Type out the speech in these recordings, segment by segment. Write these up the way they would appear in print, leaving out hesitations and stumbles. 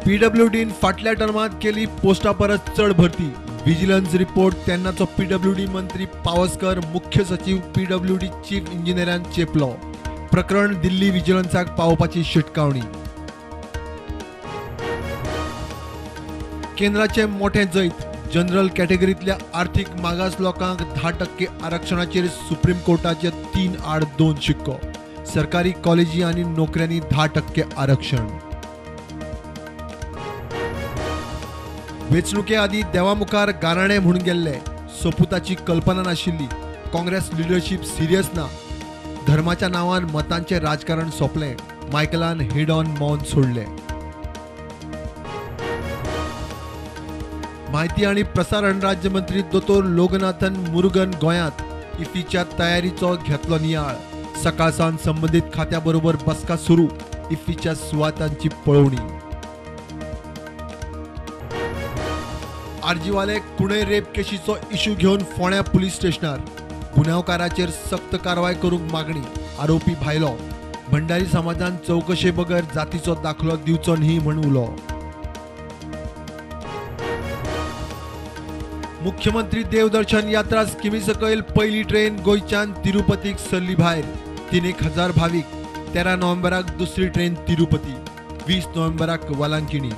पीडब्ल्यूडीन फाटल्या टर्मांत केली पोस्टा परस चड भरती. विजिलन्स रिपोर्ट तेन्नाचो पीडब्ल्यूडी मंत्री पावसकर, मुख्य सचीव, पीडब्ल्यूडी चीफ इंजिनियरान चेपलो. प्रकरण दिल्ली विजिलन्साक पावोवपाची शिटकावणी. केंद्राचे मोठे जैत. जनरल कॅटेगरीतल्या आर्थिक मागास लोकांक 10% आरक्षणाचेर सुप्रीम कोर्टाचे 3-2 शिक्को. सरकारी कॉलेजी आनी नोकऱ्यांनी 10% आरक्षण. वेंचणुके आदीं देवा मुखार गाराणें म्हूण गेल्ले, सोपुताची कल्पना नाशिल्ली. काँग्रेस लिडरशीप सिरियस ना. धर्माच्या नांवान मतांचें राजकारण सोंपलें. मायकलान हेड ऑन मौन सोडलें. माहिती आनी प्रसारण राज्यमंत्री दोतोर लोगनाथन मुरुगन गोंयांत. इफ्फीच्या तयारीचो घेतलो नियाळ. सकाळ सावन संबंदीत खात्या बरोबर बसका सुरू. इफ्फीच्या सुवातांची पळोवणी. आरजीवाले कुणय रेप केशीचो इश्यू घेवन फोंड्या पुलीस स्टेशनार. गुन्यांवकाराचेर सक्त कारवाय करूंक मागणी. आरोपी भायलो. भंडारी समाजान चवकशे बगर जातीचो दाखलो दिवचो न्ही म्हूण उलो. मुख्यमंत्री देवदर्शन यात्रा स्किमी सकयल पयली ट्रेन गोंयच्यान तिरुपतीक सरली भायर. 3,000 भावीक. 13 नोव्हेंबराक दुसरी ट्रेन तिरुपती, 20 नोव्हेंबराक वालांकिणी.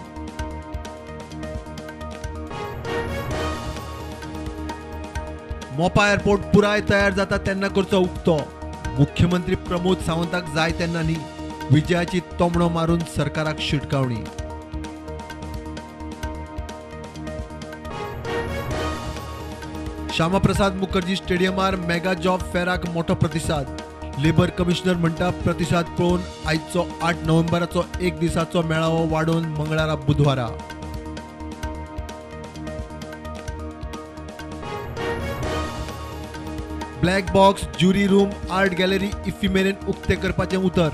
मोपा एअरपोर्ट पुराय तयार जाता तेन्ना करचो उक्तो. मुख्यमंत्री प्रमोद सावंताक जाय तेन्ना न्ही. विजयाची तोमणो मारून सरकाराक शिटकावणी. श्यामाप्रसाद मुखर्जी स्टेडियमार मेगा जॉब फेराक मोठो प्रतिसाद. लेबर कमिशनर म्हणटा प्रतिसाद पळोवन आयचो 8 नोव्हेंबराचो एक दिसाचो मेळावो वाडोवन मंगळारा बुधवारा. Black box, jury room, art gallery IFFI मेरेन उक्ते करपाचें उतर.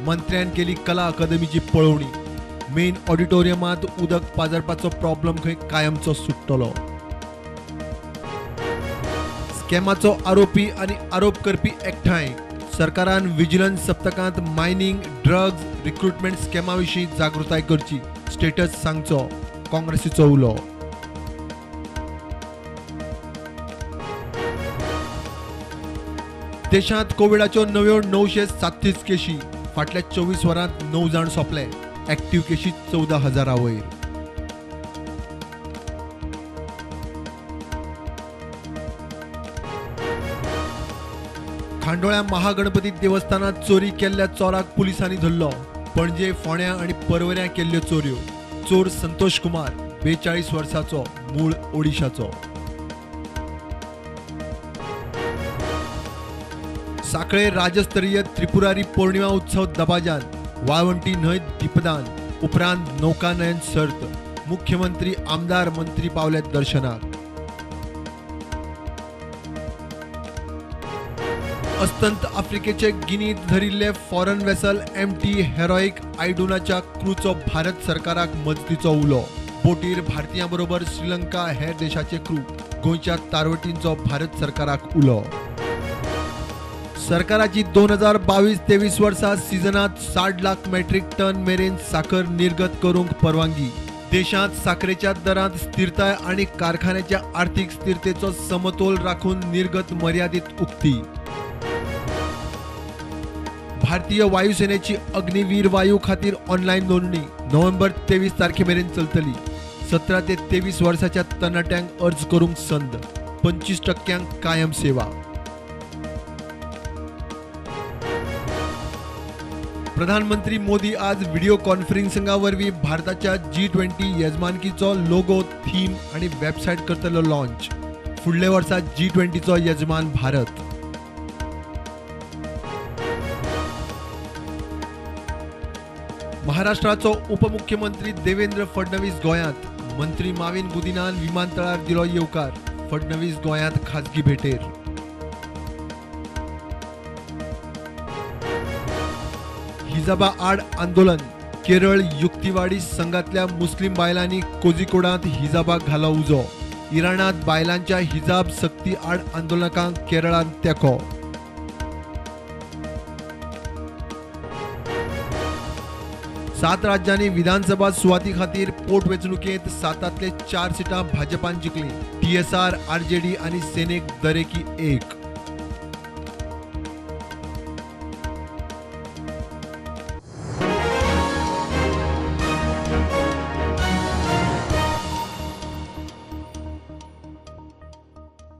मंत्र्यान केली कला अकादमीची पळोवणी. मेन ऑडिटोरियमांत उदक पाजरपाचो प्रॉब्लम खंय कायमचो सुट्टलो. स्कॅमाचो आरोपी आनी आरोप करपी एकठांय. सरकारान विजिलन्स सप्तकांत मायनिंग, ड्रग्ज, रिक्रुटमेंट स्कॅमा विशीं जागृताय करची. स्टेटस सांगचो. काँग्रेसीचो उलो. देशांत कोविडाच्यो नव्यो 937 केशी. फाटल्या 24 वरांत 9 जाण सोंपले. ऍक्टिव्ह केशी 14,000 वयर. खांडोळ्या महागणपती देवस्थानात चोरी केल्ल्या चोराक पुलिसांनी धरलो. पणजे, फोंड्या आनी परवऱ्यां केल्ल्यो चोरयो. चोर संतोष कुमार, 42 वर्सांचो, मूळ ओडिशाचो. साखळे राज्यस्तरीय त्रिपुरारी पौर्णिमा उत्सव दबाजान. वाळवंटी न्हंयत दीपदान. उपरांत नौकानयन सर्त. मुख्यमंत्री, आमदार, मंत्री पावले दर्शनाक. अस्तंत आफ्रिकेचे गिनीत धरिल्ले फॉरन वेसल MT heroic आयडुनाच्या क्रूचो भारत सरकाराक मजतीचो उलो. बोटीर भारतीयां बरोबर श्रीलंका हेर देशाचे क्रू. गोंयच्या तारवटींचो भारत सरकाराक उलो. सरकाराची 2022-23 वर्सा सिजनात 60 लाख मेट्रीक टन मेरेन साखर निर्गत करूंक परवानगी. देशांत साखरेच्या दरांत स्थिरताय आनी कारखान्याच्या आर्थिक स्थिरतेचो समतोल राखून निर्गत मर्यादीत उक्ती. भारतीय वायुसेनेची अग्निवीर वायू खातीर ऑनलायन नोंदणी नोव्हेंबर 23 तारखे मेरेन चलतली. 17 ते 23 वर्साच्या तरणाट्यांक अर्ज करूंक संद. 25% कायम सेवा. प्रधानमंत्री मोदी आज व्हिडिओ कॉन्फरन्सिंगा वरवीं भारताच्या G20 येजमानकीचो लोगो, थीम आनी वेबसायट करतलो लॉन्च. फुडल्या वर्सा G20चो येजमान भारत. महाराष्ट्राचो उपमुख्यमंत्री देवेंद्र फडणवीस गोंयांत. मंत्री माविन गुदिनान विमानतळार दिलो येवकार. फडणवीस गोंयांत खाजगी भेटेर. हिजाबा आड आंदोलन. केरळ युक्तिवाडी संघातल्या मुस्लिम बायलांनी कोझिकोडांत हिजाबाक घालो उजो. इराणांत बायलांच्या हिजाब सक्ती आड आंदोलकांक केरळांत तेंको. 7 राज्यांनी विधानसभा सुवाती खातीर पोटवेंचणुकेंत 7 4 सिटां भाजपान जिखलीं. टीएसआर, आरजेडी आनी सेनेक दरेकी 1.